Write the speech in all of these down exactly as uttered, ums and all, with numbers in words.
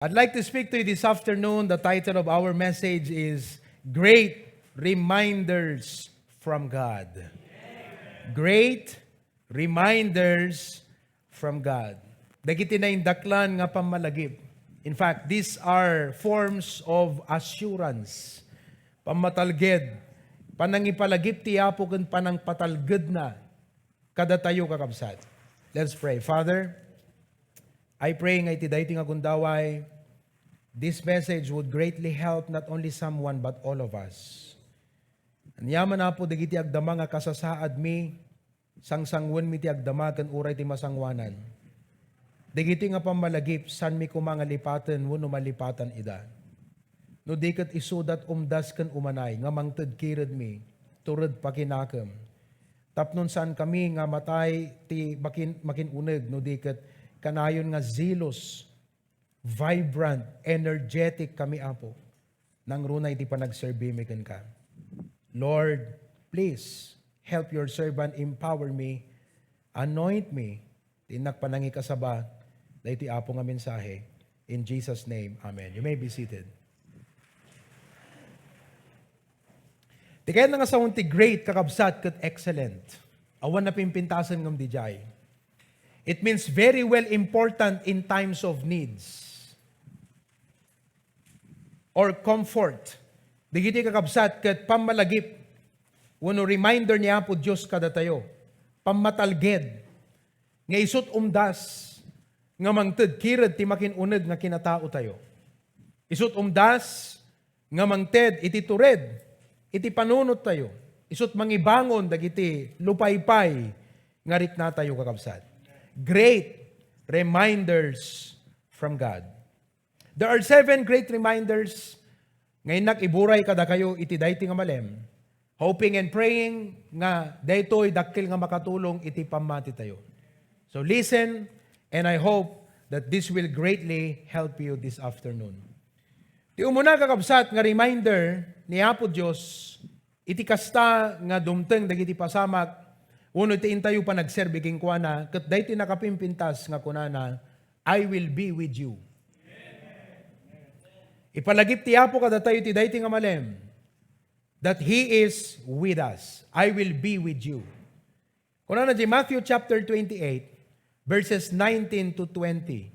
I'd like to speak to you this afternoon. The title of our message is Great Reminders from God. Great Reminders from God. Dagiti naindaklan nga pammalagip. In fact, these are forms of assurance. Pammatalged, panangipalagip ti Apo ken panangpatalgedna kadatayo, kakabsat. Let's pray. Father, I pray nga iti daytoy nga gundaway, this message would greatly help not only someone but all of us. Aniaman, Apo, dagiti agdama nga kasasaadmi, sangsanguenmi ti agdama ken uray ti masanguanan. Dagitoy nga pammalagip, saanmi koma nga lipaten wenno malipatan ida. No di ket isudat umdas ken umanay nga mangted kiredmi, tured pakinakem. Tapno saankami nga matay ti makin-, makin-uneg, no di ket kanayon nga zealous, vibrant, energetic kami, Apo, nangruna iti panagserbimi kenka. Lord, please help your servant, empower me, anoint me, ti innak panangikasaba daytoy Apo nga mensahe. In Jesus' name, amen. You may be seated. Ti kayatna nga sawen ti great, kakabsat, ket excellent. Awan napimpintasen ngem didiay. It means very well important in times of needs or comfort. Dagiti, kakabsat, ket pammalagip wenno reminder ni Apo Dios kadatayo. Pammatalged nga isut' umdas nga mangted kired ti makin-uneg nga kinataotayo. Isut' umdas nga mangted iti tured, iti panunottayo. Isut' mangibangon dagiti lupaypay nga riknatayo, kakabsat. Great reminders from God. There are seven great reminders nga innak iburay kadakayo iti daytoy nga malem, hoping and praying nga daytoy dakkel nga makatulong iti pammatitayo. So listen, and I hope that this will greatly help you this afternoon. Ti umuna, kakabsat, nga reminder ni Apo Dios iti kasta nga dumteng dagiti pasamak wenno iti intayo panagserbi kenkuana, ket daytoy nakapimpintas nga kunana, "I will be with you." Ipalagip ti Apo kadatayo ti daytoy nga malem, that He is with us. "I will be with you." Kunana di Matthew chapter twenty-eight, verses nineteen to twenty.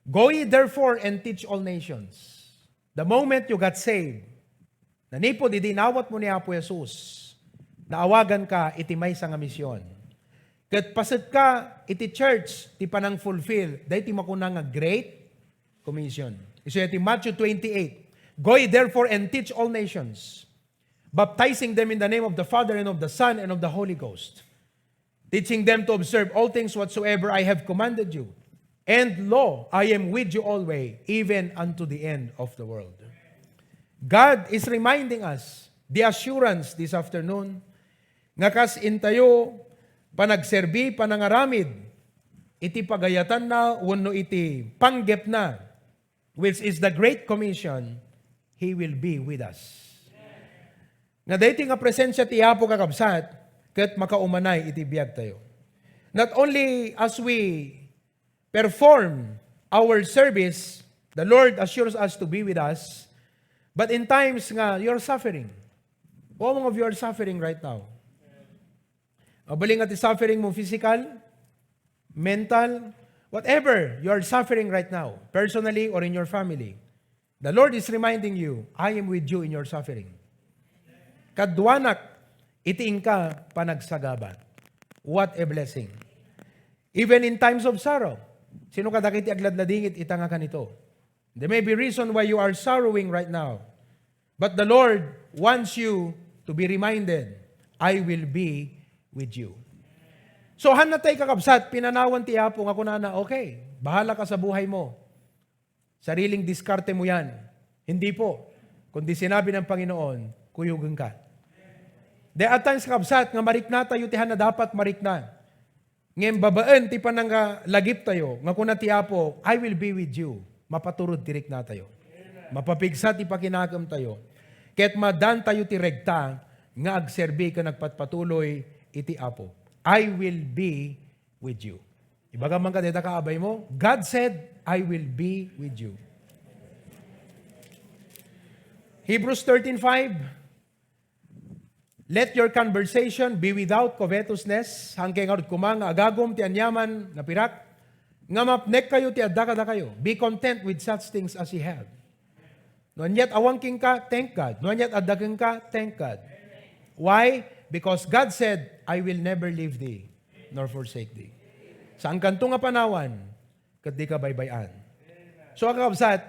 "Go ye therefore and teach all nations." The moment you got saved, nanipud idi inawatmo ni Apo Jesus, naawaganka iti maysa nga mision. Ket pasetka iti church ti panang-fulfill daytoy makuna nga Great Commission. Isu iti Matthew twenty-eight, "Go ye therefore and teach all nations, baptizing them in the name of the Father and of the Son and of the Holy Ghost, teaching them to observe all things whatsoever I have commanded you. And lo, I am with you always, even unto the end of the world." God is reminding us the assurance this afternoon nga kas intayo panagserbi, panangaramid iti pagayatanna wenno iti panggepna, which is the Great Commission, He will be with us. Nga daytoy nga presensia ti Apo, kakabsat, ket makaumanay iti biagtayo. Not only as we perform our service, the Lord assures us to be with us, but in times nga you're suffering. How many of you are suffering right now? Mabalin nga ti suffering mo, physical, mental, whatever you are suffering right now, personally or in your family, the Lord is reminding you, "I am with you in your suffering." Kaduanak iti inka panagsagaba. What a blessing. Even in times of sorrow, sino kadagiti agladladingit ita nga kanito? There may be reason why you are sorrowing right now. But the Lord wants you to be reminded, "I will be with you." So, han natay, kakabsat, pinanawan ti Apo nga kunana, "Okay, bahala ka sa buhay mo. Sariling diskarte mo yan." Hindi po. Kundi sinabi ng Panginoon, "Kuyugen ka." There are times, kakabsat, nga marikna tayo ti han na dapat marikna. Ngem babaen ti panangalagiptayo, nga kuna ti Apo, "I will be with you." Mapaturod ti riknatayo. Mapapigsa ti pakinakemtayo. Ket maadantayo ti regta nga agserbi ken agpatpatuloy iti Apo. "I will be with you." Ibaga man kadayta kaabay mo, "God said, I will be with you." Hebrews thirteen five, "Let your conversation be without covetousness." Haankayo ngarud koma nga agagum ti aniaman nga pirak, nga mapnekkayo ti adda kadakayo. Be content with such things as ye have. No aniat awan kenka, thank God. No aniat adda kenka, thank God. Why? Because God said, "I will never leave thee nor forsake thee." Saankanto nga panawan, ket dika baybay-an. So, kakabsat,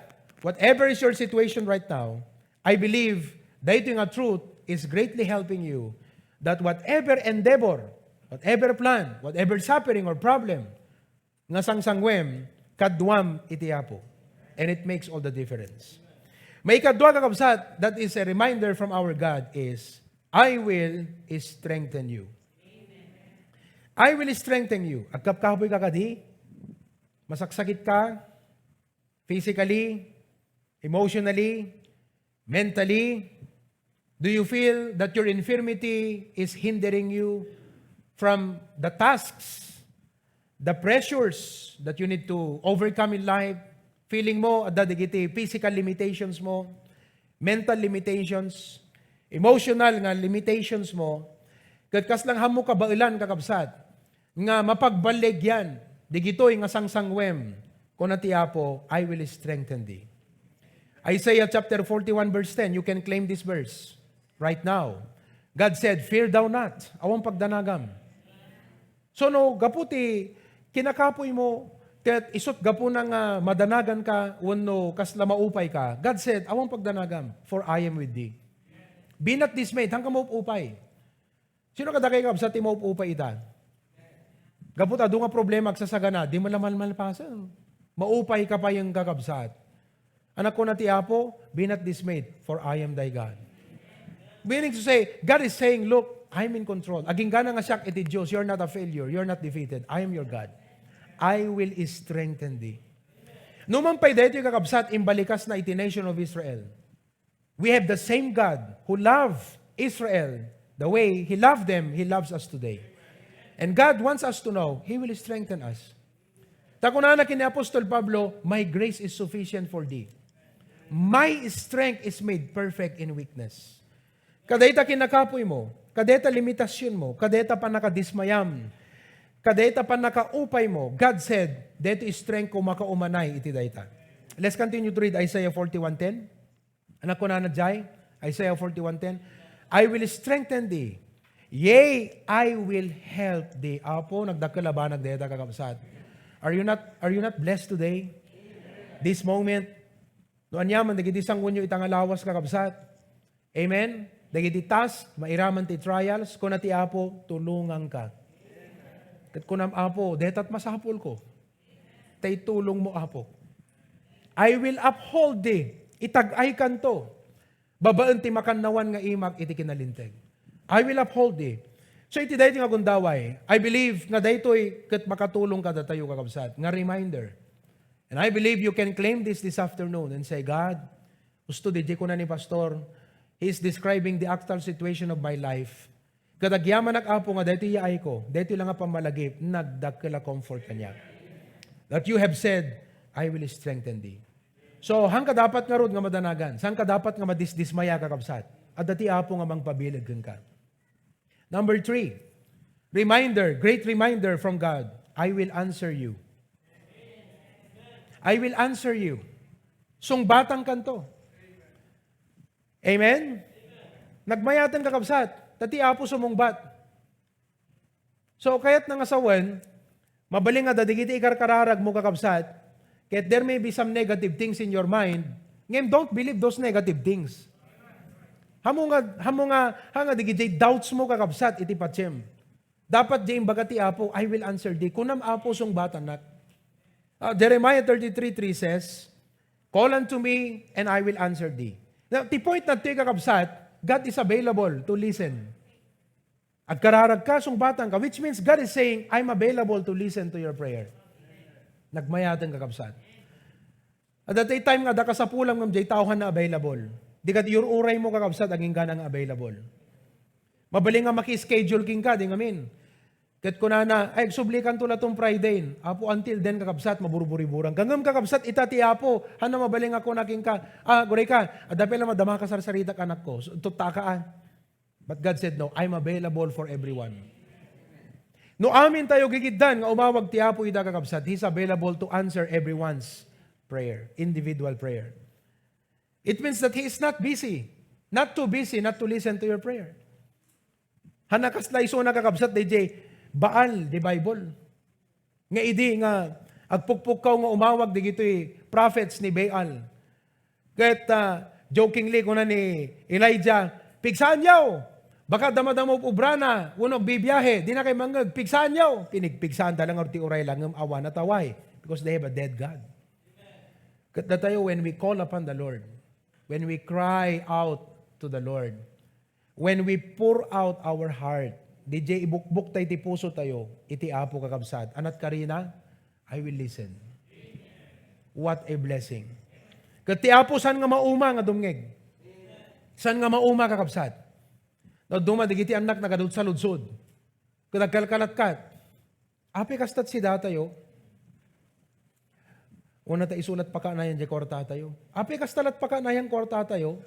whatever is your situation right now, I believe daytoy nga truth is greatly helping you that whatever endeavor, whatever plan, whatever suffering or problem nga sangsangwem, kaduam iti Apo. And it makes all the difference. Maikadua, kakabsat, that is a reminder from our God is, "I will strengthen you." "I will strengthen you." Agkapkapoy ka kadi? Masaksakit ka? Physically, emotionally, mentally? Do you feel that your infirmity is hindering you from the tasks, the pressures that you need to overcome in life? Feeling mo, adda dagiti physical limitations mo, mental limitations, emotional nga limitations mo, ket kasla nga ammo kabaelan, kakabsat, nga mapagballigyan dagitoy nga sangsangwem, kuna ti Apo, "I will strengthen thee." Isaiah chapter forty-one verse ten, you can claim this verse right now. God said, "Fear thou not." Awan pagdanagam. So no, gapu ti kinakapoy mo, ket isut' gapuna nga madanagan ka wenno kasla maupay ka, God said, "Awan pagdanagam, for I am with thee." Be not dismayed, haanka maupay. Sino kadakay, kakabsat, ti maupay ita? Gapu ta adu nga problema agsasagana, di mo la malmalpasen. Maupay ka pay, kakabsat. Anak, kuna ti Apo, "Be not dismayed, for I am thy God." Meaning to say, God is saying, "Look, I'm in control. Aginggana nga siak iti Dios, you're not a failure, you're not defeated. I am your God. I will strengthen thee." Numan pay daytoy, kakabsat, imbalikasna iti nation of Israel. We have the same God who loved Israel the way He loved them, He loves us today. And God wants us to know He will strengthen us. Ta kunana ken ni Apostol Pablo, "My grace is sufficient for thee. My strength is made perfect in weakness." Kadayta kinakapoy mo, kadayta limitasion mo, kadayta pannakadismayam, kadayta pannakaupay mo, God said, "Daytoy strength ko, makaumanay iti dayta." Let's continue to read Isaiah forty-one ten. Anak, kunana jay, Isaiah forty-one ten, "I will strengthen thee. Yea, I will help thee." Apo, nagdakkel a banag dayta, kakabsat. Are you not, are you not blessed today? This moment, no aniaman dagiti sanguenyo ita nga lawas, kakabsat. Amen? Dagiti task, mairaman ti trials, kuna ti Apo, "Tulonganka." Ket kunam, "Apo, daytat masapulko. Tay tulongmo, Apo. I will uphold thee." Itag-aykanto babaen ti makannawan nga imak iti kinalinteg. "I will uphold thee." So, iti daytoy nga gundaway, I believe nga daytoy ket makatulong kadatayo, kakabsat, nga reminder. And I believe you can claim this this afternoon and say, "God, usto diay kuna ni Pastor, he is describing the actual situation of my life. Ket agyamanak, Apo, nga daytoy yaayko, daytoy la nga pammalagip, nagdakkel a comfort kaniak. That you have said, 'I will strengthen thee.'" So, haanka dapat ngarud nga madanagan, saanka dapat nga madisdismaya, kakabsat. Adda ti Apo nga mangpabileg kenka. Number three, reminder, great reminder from God, "I will answer you." "I will answer you." Sungbatankanto. Amen? Nagmayaten, kakabsat, ta ti Apo sumungbat. So, kayatna nga sawen, mabalin nga adda dagiti ikarkararag mo, kakabsat, ket there may be some negative things in your mind, ngem don't believe those negative things. Hamo nga, hamo nga, ha nga dagiti doubts mo, kakabsat, iti patiem. Dapat diay imbaga ti Apo, "I will answer thee." Kunam, "Apo, sungbatanak." Ah, Jeremiah thirty-three three says, "Call unto me, and I will answer thee." Now, ti point na ti, kakabsat, God is available to listen. Agkararag ka, sungbatan ka, which means God is saying, "I'm available to listen to your prayer." Nagmayaten, kakabsat. Adda tay time nga adda kasapulam ngem diay tao nga available. Di ket iyur-uray mo, kakabsat, aginggana nga available. Mabalin nga maki-schedule kenka, di ngamin. Ket kunana, "Ay, agsublikanto laton Friday." Apo, until then, kakabsat, maburburiburan ka. Ngem, kakabsat, ita ti Apo, hana mabalin nga kuna kenka, "Ah, guray ka, adda pay la madama ka sarsaritak, anakko. So, tutta ka, ah." But God said, "No, I'm available for everyone." No amin tayo gigiddan nga umawag ti Apo ida, kakabsat, He's available to answer everyone's prayer, individual prayer. It means that He is not busy, not too busy not to listen to your prayer. Hana kasla isuna, kakabsat, dayjay Baal, the Bible. Nga idi nga agpukpukkaw nga umawag dagitoy prophets ni Baal. Ket, ah, jokingly, kuna ni Elijah, "Pigsaanyo! Baka damadama ubrana, wenno agbibiahe, dina kayo mangngeg, pigsaanyo!" Pinigpigsaanda lang ti uray la, ngem awan nataway, because they have a dead God. Ket datayo, when we call upon the Lord, when we cry out to the Lord, when we pour out our heart, dayjay ibukbok tayo ti puso tayo iti Apo, kakabsat, anat karina, "I will listen." What a blessing. Ket ti Apo saan nga mauma nga dumngeg. Saan nga mauma, kakabsat. No, duma dagiti annak nagadutsad-udsod. Ket agkalkalatkat. Apay kasta ti sidatayo? Wen ta isu lat pakaanayan ti kuartatayo. Apay kasta lat pakaanayan kuartatayo?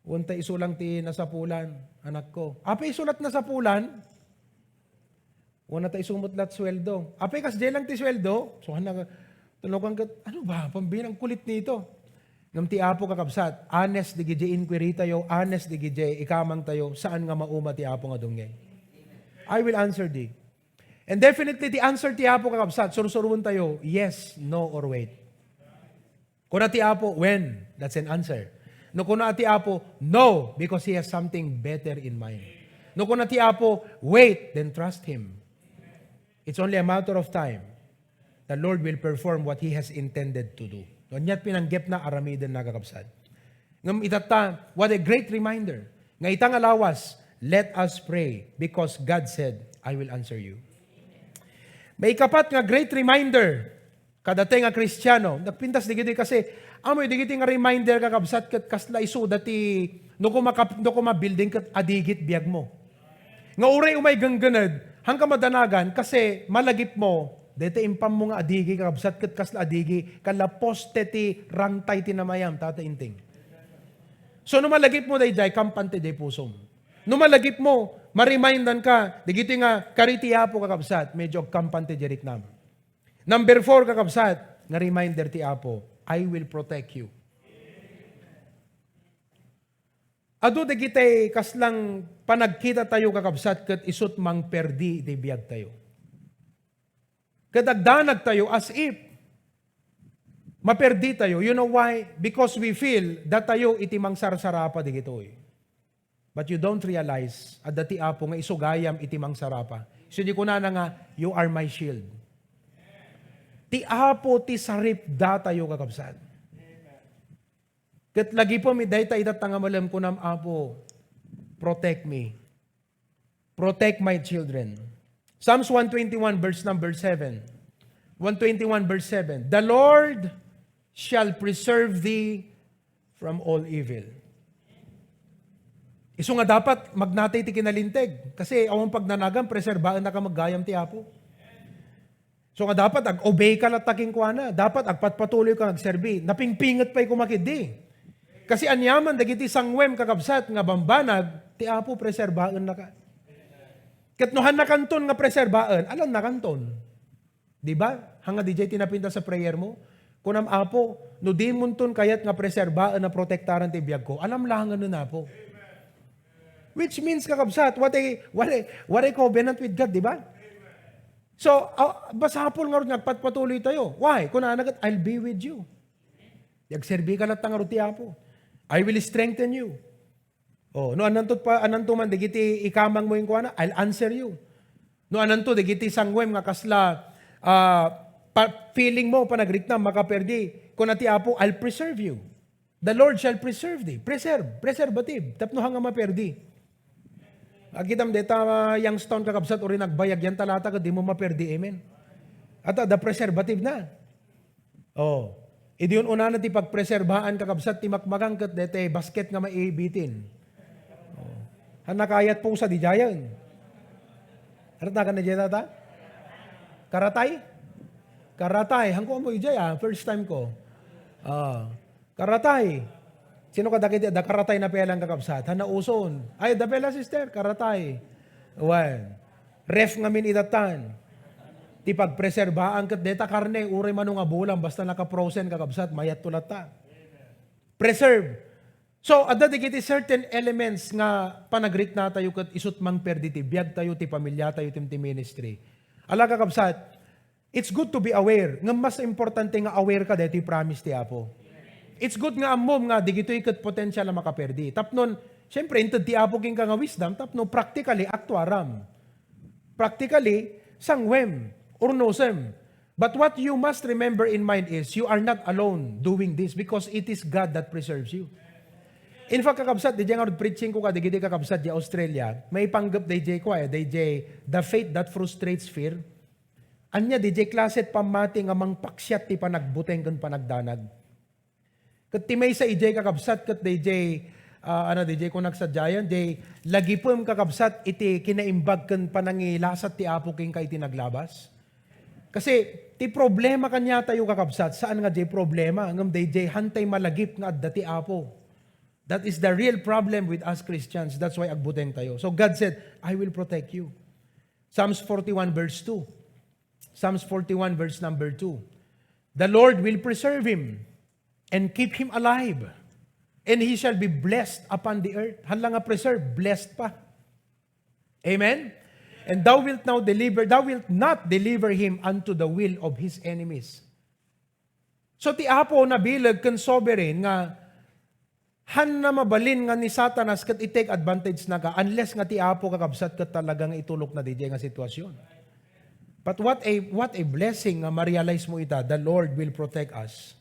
Wen ta isu lang ti nasapulan, anakko. Apay isu lat nasapulan? Wen ta isu met lat sueldo. Apay kasdiay lang ti sueldo? So, hana, tunokan ket, "Ano ba? Pambilang kulit nito." Ngem ti Apo, kakabsat, honest dagiti inquiry tayo, honest dagiti ikamang tayo, saan nga mauma ti Apo nga dumngeg. "I will answer thee." And definitely, ti answer ti Apo, kakabsat, sursuroen tayo, yes, no, or wait. Kuna ti Apo, "When?" That's an answer. No kuna ti Apo, "No," because He has something better in mind. No kuna ti Apo, "Wait," then trust Him. It's only a matter of time. The Lord will perform what He has intended to do. No, ania't pinanggepna, aramidenna, kakabsat. Ngem itatta, what a great reminder. Nga ita nga lawas, let us pray because God said, "I will answer you." Maikapat nga great reminder, kadatayo nga Kristiano, nagpintas dagitoy kasi, amoy dagitoy nga reminder, kakabsat, ket kasla isu dati, no kuma kap-, no kuma building ket adigit biagmo. Nga uray umay genggened, hangka madanagan, kasi malagipmo, dayta impammo nga adigi, kakabsat, ket kasla adigi, kala poste ti rantay ti namayam, tata inting. So, no malagipmo dayjay, kampante jay pusom. No malagipmo, marimindan ka, dagitoy nga kari ti Apo, kakabsat, medyo agkampante jay riknam. Number four, kakabsat, nga reminder ti Apo, "I will protect you." Adu dagiti kaslang panagkita tayo, kakabsat, ket isut mangperdi iti biag tayo. Ket agdanag tayo as if maperdi tayo. You know why? Because we feel datayo iti mangsarsarapa dagitoy. But you don't realize, adda ti Apo nga isu gayam iti mangsarapa. So, di kunana nga, "You are my shield." Ti Apo ti sarip datayo, kakabsat. Ket lagipem, dayta itatta nga malem, kunam, "Apo, protect me. Protect my children." Psalms one twenty-one, verse number seven. One twenty-one, verse seven, "The Lord shall preserve thee from all evil." Isu nga dapat magnatay ti kinalinteg. Kasi awan pagnanagan, preserbaennaka gayam ti Apo. So nga dapat ag-obey ka latta kenkuana. Dapat agpatpatuloy ka nga agserbi. Napingpinget pay koma ketdi. Kasi aniaman dagiti sangwem, kakabsat, nga bambanag, ti Apo preserbaennaka. Ket no hannakanton nga preserbaen, alannakanton. Di ba? Hanga dijay ti napintas a prayer mo. Kunam, "Apo, no dimonton kayat nga preserbaen a protektaran ti biagko, alamlanganen, Apo." Which means, kakabsat, what a, what a, what a covenant with God, di ba? So, ah, masapul ngarud nga agpatpatuloy tayo. Why? Kunana ket, "I'll be with you." Agserbi ka latta ngarud ti Apo. "I will strengthen you." Oh, no, ananto pa, ananto man, dagiti ikamang mo inkuana, "I'll answer you." No, ananto, dagiti sangwem nga kasla, ah, pa-, feeling mo, panagriknam, makaperdi. Kuna ti Apo, "I'll preserve you." The Lord shall preserve thee. Preserve, preservative. Tapno hanga maperdi. Akitam deta, ah, Youngstown, kakabsat, uri nagbayag yan talata, ket di mo maperdi. Amen. At, ah, the preservative na. Oh. Idi yun unana ti pagpreserbaan, kakabsat, ti makmakang ket dete basket nga maibitin. Oh. Han nakayat pusa, di jayan. Karatagan na diay tata? Karatay? Karatay. Hangko mo ijay, ah. First time ko. Ah. Karatay. Sino kadagiti adda karatay na pelan, kakabsat? Hana uson. Ay, adda pela, sister? Karatay. Wen. Ref ngamin idattan. Ti pagpreserbaan ket deta karne, uray mano nga bulan, basta naka-frozen, kakabsat, mayat to latta. Preserve. So, adda dagiti certain elements nga panagriknatayo ket isut' mangperdi ti biagtayo, ti pamiliatayo, ti, ti ministry. Ala, kakabsat, it's good to be aware, ngem mas importante nga aware ka daytoy promise ti Apo. It's good nga ammom nga digitoy ket potensial a makaperdi. Tapnon, siyempre, inted ti Apo kenka nga wisdom, tapno practically, aktuaram. Practically, sangwem, urnosem. But what you must remember in mind is, you are not alone doing this because it is God that preserves you. In fact, kakabsat, diay nga preaching ko kadagiti kakabsat diay Australia, maipanggep daydiay kua, eh, daydiay the faith that frustrates fear. Ania daydiay klase ti pammati nga mangpaksiat ti panagbuteng ken panagdanag? Ket ti maysa idiay kakabsat ket daydiay, ah, ano, daydiay kunak sadiayan, diay lagipem kakabsat iti kinaimbag ken panangilasat ti Apo kenka iti naglabas. Kasi ti problema kaniatayo kakabsat, saan nga diay problema, ngem daydiay hantay malagip nga adda ti Apo. That is the real problem with us Christians. That's why agbuteng tayo. So God said, "I will protect you." Psalms forty-one verse two. Psalms forty-one verse number two. "The Lord will preserve him and keep him alive, and he shall be blessed upon the earth." Hala nga preserve, blessed pa. Amen? "And thou wilt now deliver, thou wilt not deliver him unto the will of his enemies." So, ti Apo nabileg ken sovereign nga hanna mabalin nga ni Satanas ket i-take advantage na ka unless nga ti Apo kakabsat ket talaga nga itulokna didiay nga sitwasyon. But what a, what a blessing nga ma-realize mo ita, the Lord will protect us.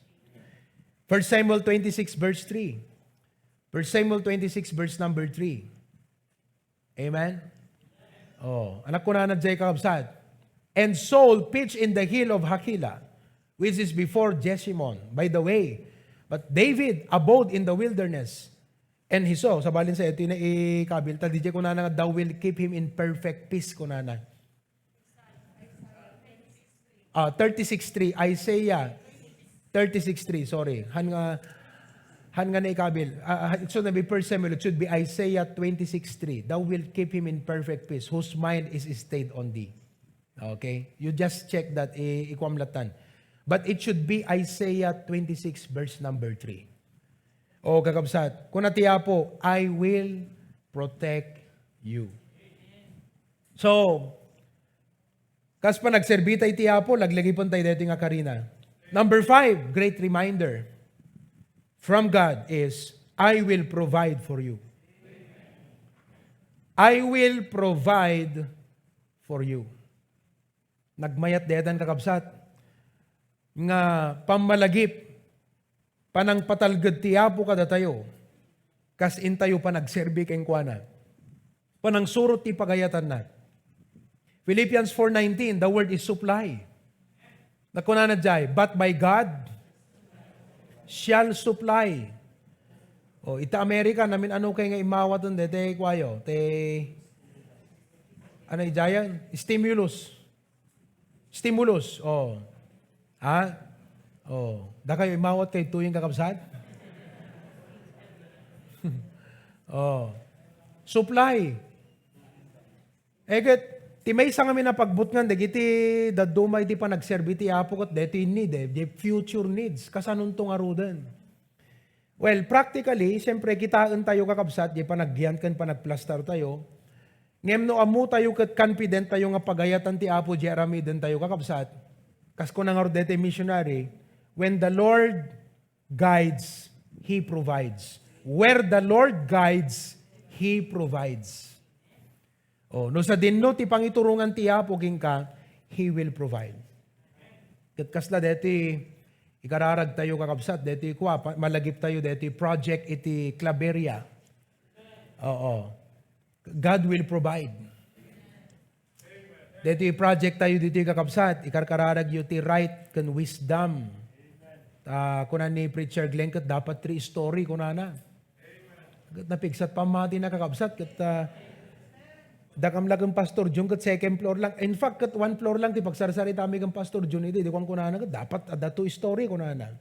First Samuel twenty-six verse three. First Samuel twenty-six verse number three. Amen? Oh, anak ko na diay kakabsat. "And Saul pitched in the hill of Hachilah, which is before Jeshimon, by the way. But David abode in the wilderness." And he saw, sabalin sa ito na ikabil, ta didiay kunana nga, "Thou will keep him in perfect peace," kunana. Ah, thirty-six three, Isaiah thirty-six three, sorry. Han nga, han nga naikabil. Ah, ah, it should not be First Samuel, it should be Isaiah twenty-six three. "Thou wilt keep him in perfect peace, whose mind is stayed on thee." Okay? You just check that, i-, ikuam latan. But it should be Isaiah twenty-six verse number three. O, kakabsat, kuna ti Apo, "I will protect you." So, kas panagserbi tayo iti Apo, laglagipen tayo daytoy nga karina. Number five, great reminder from God is, "I will provide for you." "I will provide for you." Nagmayat daytan, kakabsat, nga pammalagip, panangpatalged ti Apo kadatayo, kas intayo panagserbi kenkuana. Panangsurot ti pagayatanna. Philippians four nineteen, the word is supply. Nakunana diay, "But my God shall supply." O, ita America, namin ano kay nga imawaten dete kuayo, te, ano idiayan? Stimulus. Stimulus, o. Ha? O. Dakayo imawat kay tuyeng kakabsat? O. Supply. Eget, ti maysa ngamin a pagbutngan dagiti dadduma iti panagserbi ti Apo ket daytoy need, eh, the future needs. Kasanonto ngaruden? Well, practically, siyempre, kitaen tayo, kakabsat, di panagyan ken panagplastar tayo. Ngem no ammo tayo ket confident tayo nga pagayatan ti Apo di aramiden tayo, kakabsat, kas kuna ngarud daytoy missionary, "When the Lord guides, He provides. Where the Lord guides, He provides." O, no sadinno ti pangiturongan ti Apo kenka, He will provide. Ket kasla deti ikararag tayo, kakabsat, deti kua, pa-, malagip tayo deti project iti Claveria. Oo. God will provide. Deti project tayo diti, kakabsat, ikarkararag yo ti right ken wisdom. Ah, kuna ni Preacher Glenn ket dapat three story, kunana. Ket napigsat pammati na, kakabsat, ket, ah, Dakam la ken Pastor Jun ket second floor lang. In fact, ket one floor lang ti pagsarsaritami ken Pastor Jun idi. Di kuan kunana, ket dapat adda two story kunana.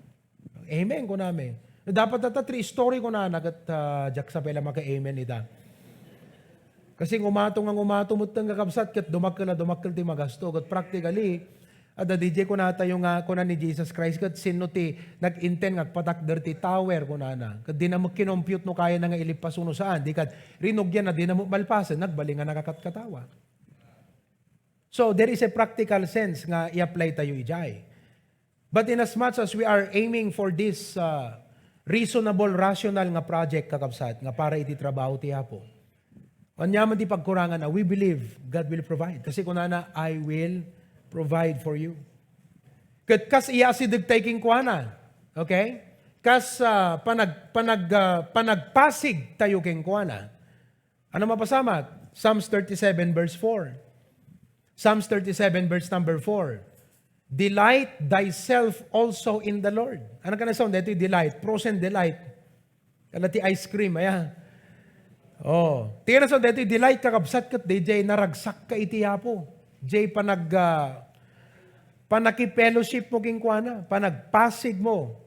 Amen, kunami. Dapat data three story kunana, ket, ah, diak sa pay la maka-amen ita. Kasi ngumato nga ngumato metten, kakabsat, ket dumakkel a dumakkel ti magasto. Ket practically, adda D J kunatayo nga, kuna ni Jesus Christ, ket sino ti nag-intend nga agpatakder ti tower, kunana. Ket dina met kinompute no kayana nga ilippas wenno saan. Di ket rinugianna, dina met malpasen, nagbalin nga nakakatkatawa. So, there is a practical sense nga i-apply tayo idiay. But in as much as we are aiming for this, uh, reasonable, rational nga project, kakabsat, nga para iti trabaho ti Apo, ania man ti pagkurangan, we believe God will provide. Kasi kunana, "I will provide for you." Ket kas iya asideg tayo kenkuana, okay? Kas, ah, panag-, panag-, ah, panagpasig tayo kenkuana. Ano mapasamak? Psalms thirty-seven verse four. Psalms thirty-seven verse number four. "Delight thyself also in the Lord." Ano ka na sound? Dito delight. Frozen delight. Kala ti ice cream, aya. Oh. Tiyan na sound, dito delight, kakabsat, ket D J, naragsak ka iti Apo. J, panag-, ah, panaki-fellowship mo kenkuana, panagpasig mo.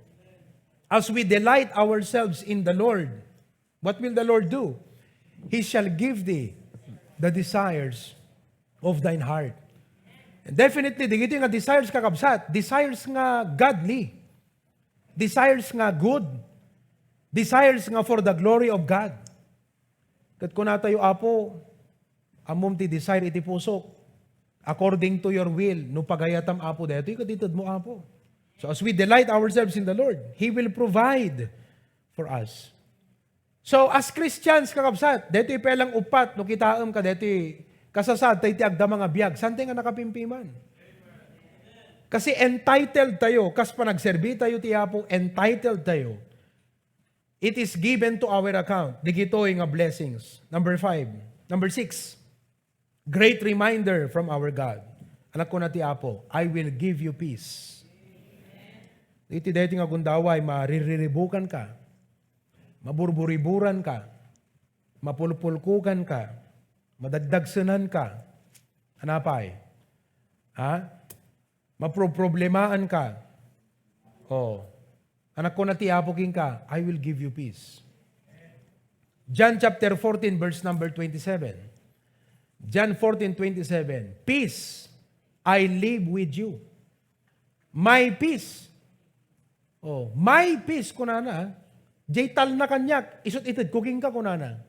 As we delight ourselves in the Lord, what will the Lord do? He shall give thee the desires of thine heart. And definitely, digiti nga desires, kakabsat, desires nga godly, desires nga good, desires nga for the glory of God. Ket kunatayo, "Apo, ammom ti desire iti pusok. According to your will, no pagayatam, Apo, daytoy ket itedmo, Apo." So as we delight ourselves in the Lord, He will provide for us. So, as Christians, kakabsat, daytoy pay lang uppat, no kitaem ka, daytoy kasasaad tayo ti agdama nga biag, saan tayo nga nakapimpiman? Kasi entitled tayo, kas panagserbi tayo ti Apo, entitled tayo. It is given to our account, digitoy nga blessings. Number five. Number six. Great reminder from our God. Anak ko na ti Apo, "I will give you peace." Iti daytoy nga gundaway, maririribukan ka, maburburiburan ka, mapulpulkukan ka, madagdagsenan ka. Anapay? Ha? Maproproblemaan ka. Oh. Anak ko na ti Apo kenka, "I will give you peace." John chapter fourteen, verse number twenty-seven. John fourteen twenty-seven, "Peace I leave with you. My peace." Oh, "My peace," kunana. "Jay talna kaniak, isut' itedko kenka," kunana.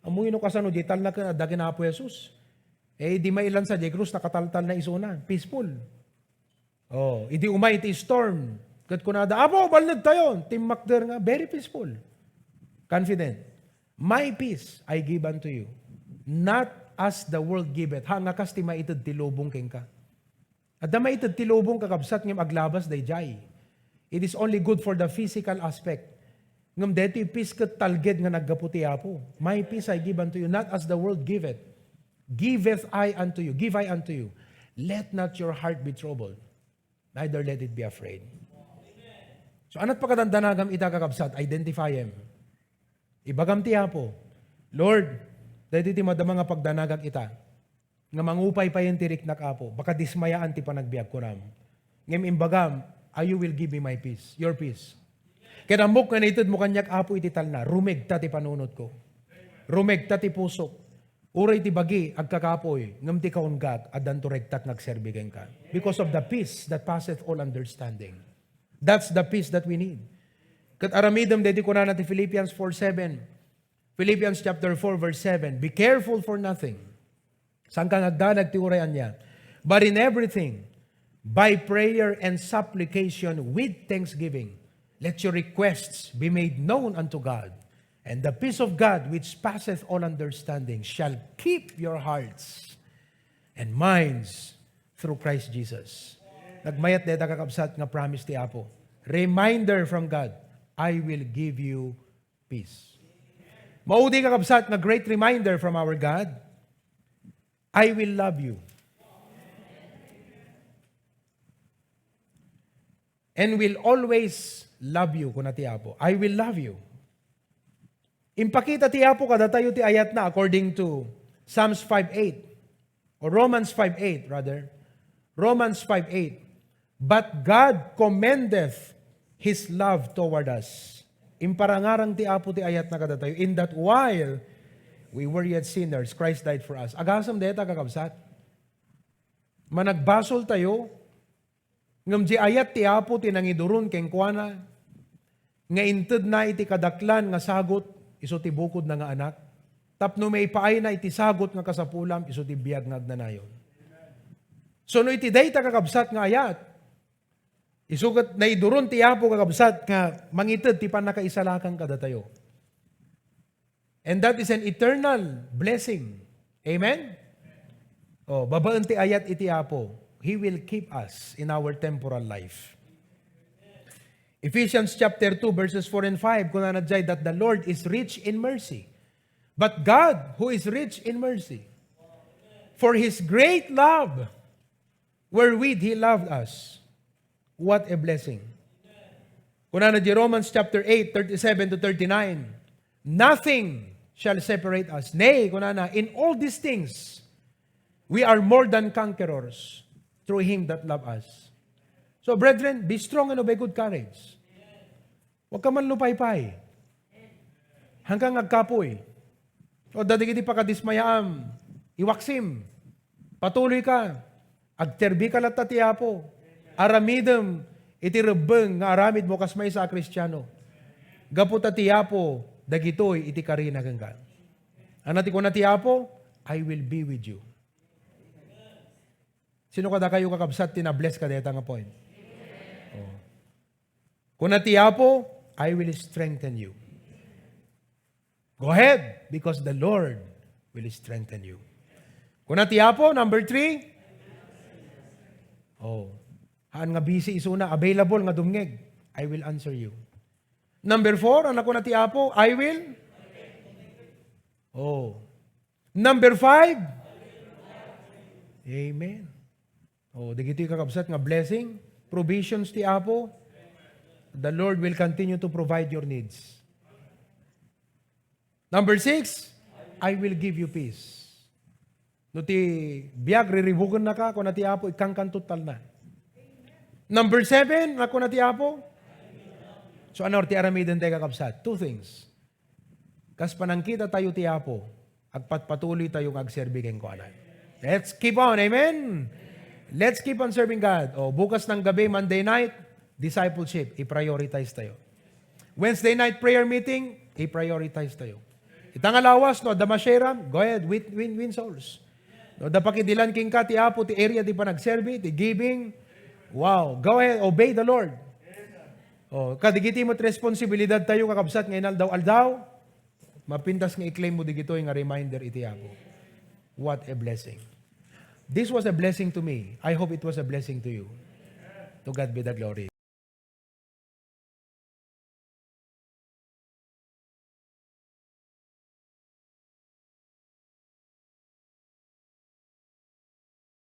Ammoyo no kasano, "Jay talna ken adda ken Apo Jesus." Eh, di mailansa, jay krus, nakataltalna isuna. Peaceful. Oh, idi umay ti storm, ket kunada, "Apo, balned tayo." Timmakder nga, very peaceful. Confident. "My peace I give unto you, not as the world giveth." Ha, nga kas ti maited ti lubong kenka. Adda maited ti lubong, kakabsat, ngem aglabas daydiay. It is only good for the physical aspect. Ngem daytoy peace ket talged nga naggapu ti Apo. "My peace I give unto you, not as the world giveth, giveth I unto you, give I unto you. Let not your heart be troubled, neither let it be afraid." So, anat pakadandanagam ita, kakabsat? Identify him. Ibagam ti Apo, "Lord, daytoy ti madama nga pagdanagak ita, nga mangupay payen ti riknak, Apo. Baka dismayaan ti panagbiag," kunam. Ngem imbagam, "Ah, you will give me my peace, your peace." Ket ammok nga naitedmo kaniak, Apo, iti talna, rumegta ti panunotko. Rumegta ti pusok. Uray ti bagi, agkakapuy, ngem ti kaunggak, addanto regtak nga agserbi kenka. Because of the peace that passeth all understanding. That's the peace that we need. Ket aramidem daytoy kunana ti Philippians four seven. Philippians chapter four, verse seven, "Be careful for nothing." Saan ka nga agdanag ti uray ania? "But in everything, by prayer and supplication with thanksgiving, let your requests be made known unto God. And the peace of God, which passeth all understanding, shall keep your hearts and minds through Christ Jesus." Nagmayat dayta, kakabsat, nga promise ti Apo. Reminder from God, "I will give you peace." Maudi, kakabsat, nga great reminder from our God, "I will love you and will always love you," kuna ti Apo. "I will love you." Impakita ti Apo kadatayo ti ayatna according to Psalms five eight, or Romans five eight, rather. Romans five eight. "But God commendeth His love toward us." Imparangarang ti Apo ti ayatna kadatayo. "In that while we were yet sinners, Christ died for us." Agasem dayta, kakabsat. Managbasol tayo, ngem di ayat ti Apo ti nangiduron kenkuana, nga intedna iti kadaklan nga sagut isu ti bukodna nga Anak, tapno maipaayna iti sagut nga kasapulam isu ti biag nga agnanayon. So, no iti dayta, kakabsat, nga ayat, isu ket naiduron ti Apo, kakabsat, nga mangited ti pannakaisalakan kadatayo. And that is an eternal blessing. Amen? Oh, babaen ti ayat iti Apo, He will keep us in our temporal life. Ephesians chapter two, verses four and five, kunana jay that the Lord is rich in mercy. But God, who is rich in mercy, for His great love wherewith He loved us. What a blessing. Kunana di Romans chapter eight, thirty-seven to thirty-nine, "Nothing shall separate us." Nay, kunana, "In all these things, we are more than conquerors through Him that loved us." So, brethren, be strong and of a good courage. Huwag ka manlupaypay. Hanggang agkapoy. O, dagiti pakadismayaam, iwaksim. Patuloy ka. Agserbi ka latta ti Apo. Aramidem iti rebbeng nga aramid mo kas maysa a Kristiano. Gapu ta ti Apo, dagitoy iti karina kenka. Ania ti kuna ti Apo? "I will be with you." Sino kadakayo, kakabsat, ti na-bless kadayta nga point? Oh. Kuna ti Apo, "I will strengthen you." Go ahead, because the Lord will strengthen you. Kuna ti Apo, number three. Oh. Haan nga busy isuna, available nga dumngeg. "I will answer you." Number four, ania kuna ti Apo, "I will." Oh. Number five. Amen. Oh, dagitoy, kakabsat, nga blessing, provisions ti Apo. The Lord will continue to provide your needs. Number six, "I will give you peace." No ti biag, riribukennaka, kuna ti Apo, ikkankan totalna. Number seven, ania kuna ti Apo? So, ania ti aramidentayo, kakabsat? Two things. Kas panangkita tayo ti Apo, agpatpatuloy tayo nga agserbi kenkuana. Let's keep on, amen? Let's keep on serving God. O, bukas ng gabi, Monday night, discipleship, i-prioritize tayo. Wednesday night prayer meeting, i-prioritize tayo. Ita nga lawas, no, adda masiram, go ahead, win, win, win souls. No, adda pakidilan kenka ti Apo, ti area, ti panagserbi, ti giving. Wow, go ahead, obey the Lord. O, kadagiti met responsibilidad tayo, kakabsat, nga inaldaw-aldaw, mapintas nga i-claim mo digitoy nga reminder iti Apo. What a blessing. This was a blessing to me. I hope it was a blessing to you. To God be the glory.